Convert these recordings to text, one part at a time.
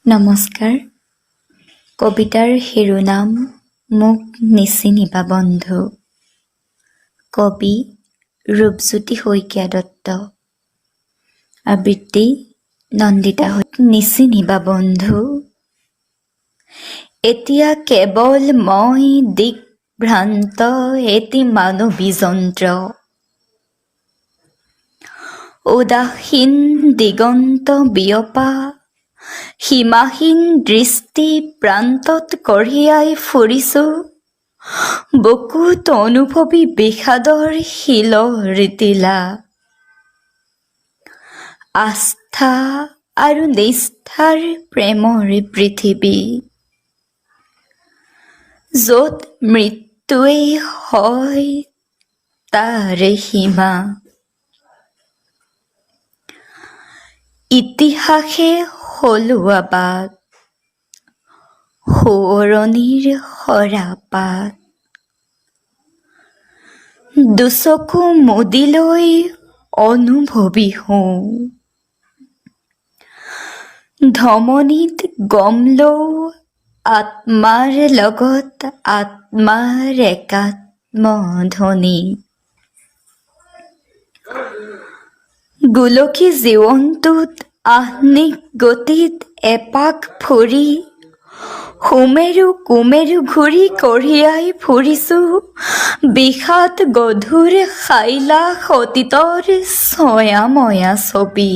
নমস্কাৰ। কবিতাৰ শিৰোনাম "মোক নিচিনিবা বন্ধু"। কবি ৰূপজ্যোতি শইকীয়া দত্ত। আবৃত্তি নন্দিতা। নিচিনিবা বন্ধু, এতিয়া কেৱল মই দিগ্ভ্ৰান্ত এটি মানৱী যন্ত্ৰ। উদাসীন দিগন্ত বিয়পা সীমাহীন দৃষ্টি প্ৰান্তত কঢ়িয়াই ফুৰিছো বুকুত অনুভৱী বিষাদৰ শিলৰ টিলা। আস্থা আৰু নিষ্ঠাৰ প্ৰেমৰ পৃথিৱী, য'ত মৃত্যুৱেই হয় তাৰ সীমা। ইতিহাসে সলোৱা বাট, সোঁৱৰণিৰ সৰাপাত। দুচকু মুদি লৈ অনুভৱী হওঁ, ধমনীত গম লওঁ আত্মাৰ লগত আত্মাৰ একাত্ম ধ্বনি। গোলকী জীৱনটোত আহ্নিক গতিত এপাক ফুৰি সুমেৰু কুমেৰু ঘূৰি কঢ়িয়াই ফুৰিছো বিষাদ গধুৰ সাইলাখ অতীতৰ ছয়াময়া ছবি।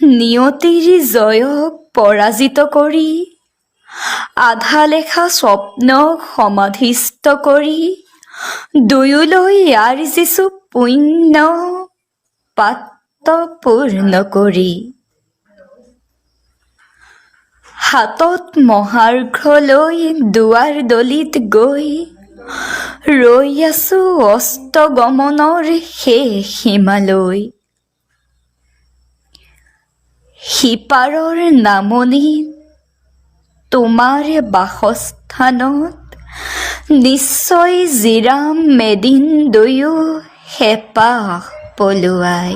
নিয়তিৰ জয়ক পৰাজিত কৰি, আধালেখা স্বপ্নক সমাধিস্থ কৰি দুয়োলৈ আৰ্জিছো পুণ্য পাত্ৰ পূৰ্ণ কৰি। হাতত মহাৰ্ঘ লৈ দুৱাৰ দলিত গৈ ৰৈ আছো অস্তগমনৰ শেষ সীমালৈ। সিপাৰৰ নামনিত তোমাৰ বাসস্থানত নিশ্চয় জিৰাম এদিন দুয়ো হেঁপাহ পলুৱাই।